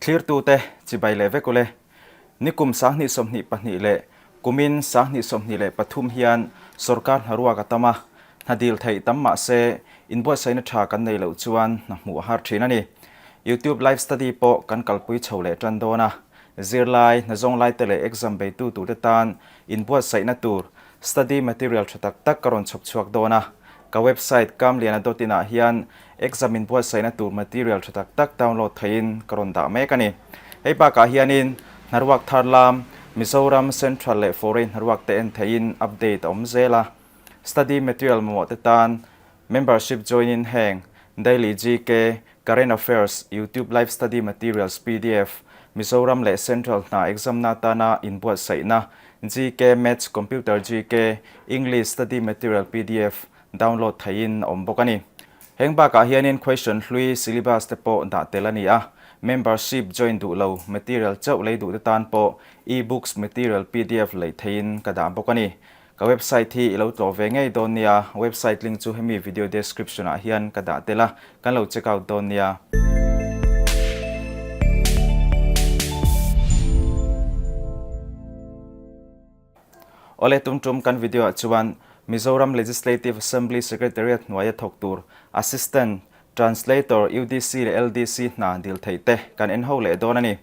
Thlirtute chibai leh vek ule. Nikum 2022 leh kumin 2023 hian sorkar hnaruak a tam a, hna dil theih tam mah se inbuatsaihna tha kan nei loh chuan hna hmuh a har thin a ni. YouTube live study pawh kan kalpui chho leh tan dawn a, zirlai, hna zawng laite leh exam beitu turte tan inbuatsaihna tur Study material tha tak tak ka rawn chhawp chhuak dawn a, ka website kamliana dot in ah hian exam inbuatsaihna tur material tha tak tak download theihin ka rawn dah mek a ni. Hei bakah hianin hnaruak thar lam Mizoram Central leh Foreign hnaruak te en theihin update a awm zel a. Study material mamawh te tan Membership join in heng Daily GK, Current Affairs, YouTube Live Study Materials pdf, Mizoram leh Central hna exam na atana inbuatsaihna, GK, Maths, Computer GK, English Study Material pdf download theihin a awm bawk a ni. Heng bakah hianin question hlui syllabus te pawh dah tel a ni a, membership join duh lo material chauh lei duh te tan pawh e-books material pdf lei theihin ka dah bawk a ni. Ka website hi i lo tlawh ve ngei dawn nia, website link chu hemi video description ah hian ka dah tel a, kan lo check out dawn nia. Awle tum tum kan video ah chuan Mizoram Legislative Assembly Secretariat hnuaia thawk tur Assistant Translator UDC leh LDC hna dil theih te kan en ho leh dawn a ni.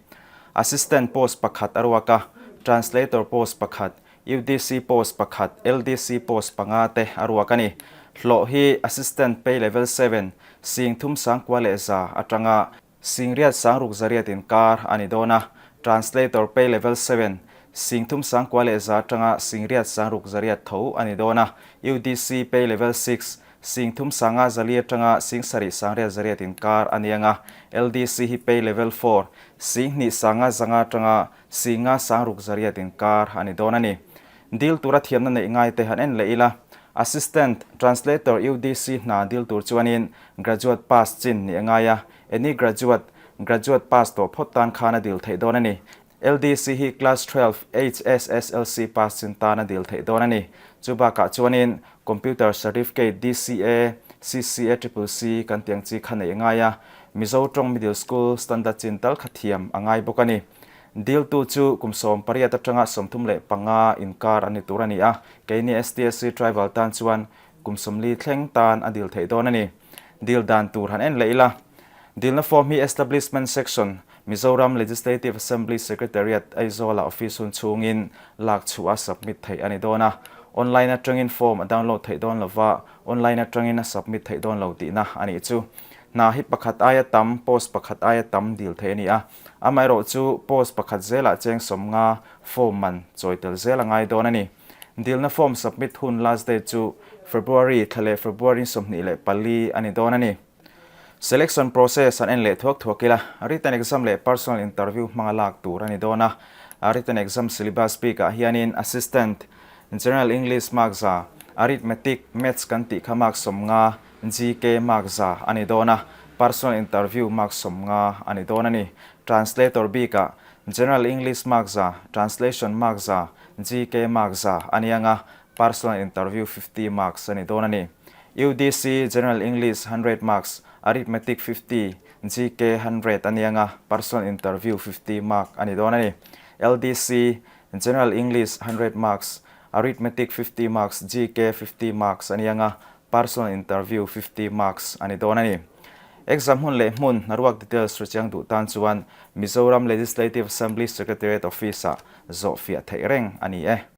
Assistant post pakhat a ruak a, Translator post pakhat, UDC post pakhat, LDC post panga te a ruak a ni. Hlawh hi Assistant Pay Level 7, sing thum sangkua leh za atanga sing riat sangruk zariat inkar a ni dawn a, Translator Pay Level 7, sing thum sangkua leh za atanga sing riat sangruk zariat tho a ni dawn a, UDC Pay Level 6, sing thum sanga zali atanga sing sarih sangriat zariat inkar a ni anga, LDC hi Pay Level 4, sing hnih sanga zanga atanga Singa sangruk zariat inkar a ni dawn a ni. Dil tura thiamna neih ngai te han en leh ila, Assistant Translator UDC hna dil tur chuanin Graduate pass chin nih a ngai a, any graduate, graduate pass tawh phawt tan khan a dil theih dawn a ni. LDC hi Class 12 HSSLC pass chin tan a dil theih dawn a ni. Chu bakah chuanin Computer Certificate DCA, CCA Triple C kan tih ang chi kha neih a ngai a, Mizo tawng Middle School standard chin tal kha thiam a ngai bawk a ni. Diltu chu kum 18 atanga 35 inkar an ni tur a ni a, keini STSC Tribal tan chuan kum 40 thleng tan a dil theih dawn a ni. Dil dan tur han en leh ila. Dilna form hi Establishment Section, Mizoram Legislative Assembly Secretariat, Aizawla office hun chhungin lak chhuah a submit theih a ni dawn a. Online atangin form a download theih dawn lova, online atangin a submit theih dawn lo tihna a nih chu. Hna hi pakhat aia tam, post pakhat aia tam dil theih a ni a. Amaherawh chu post pakhat zelah cheng 50 form man chawi tel zel a ngai dawn a ni. Dilna form submit hun last date chu February thla leh February 24 a ni dawn a ni. Selection process an en leh thuak thuak ila, written exam leh personal interview hmanga lak tur a ni dawn a. Written exam syllabus bikah hianin Assistant, General English mark za, Arithmetic, Maths kan tih kha mark 50, GK mark za a ni dawn a, Personal interview mark 50 a ni dawn a ni. Translator bikah General English mark za, Translation mark za, GK mark za a ni anga, Personal interview 50 marks a ni dawn a ni. UDC General English 100 marks, Arithmetic 50, GK 100 a ni anga, Personal interview 50 mark a ni dawn a ni. LDC General English 100 marks, Arithmetic 50 marks, GK 50 marks a ni anga, Personal interview 50 marks a ni dawn a ni. Exam hun leh hmun hnaruak details hrechiang duh tan chuan Mizoram Legislative Assembly Secretariat Office-ah zawh fiah theih reng a ni e.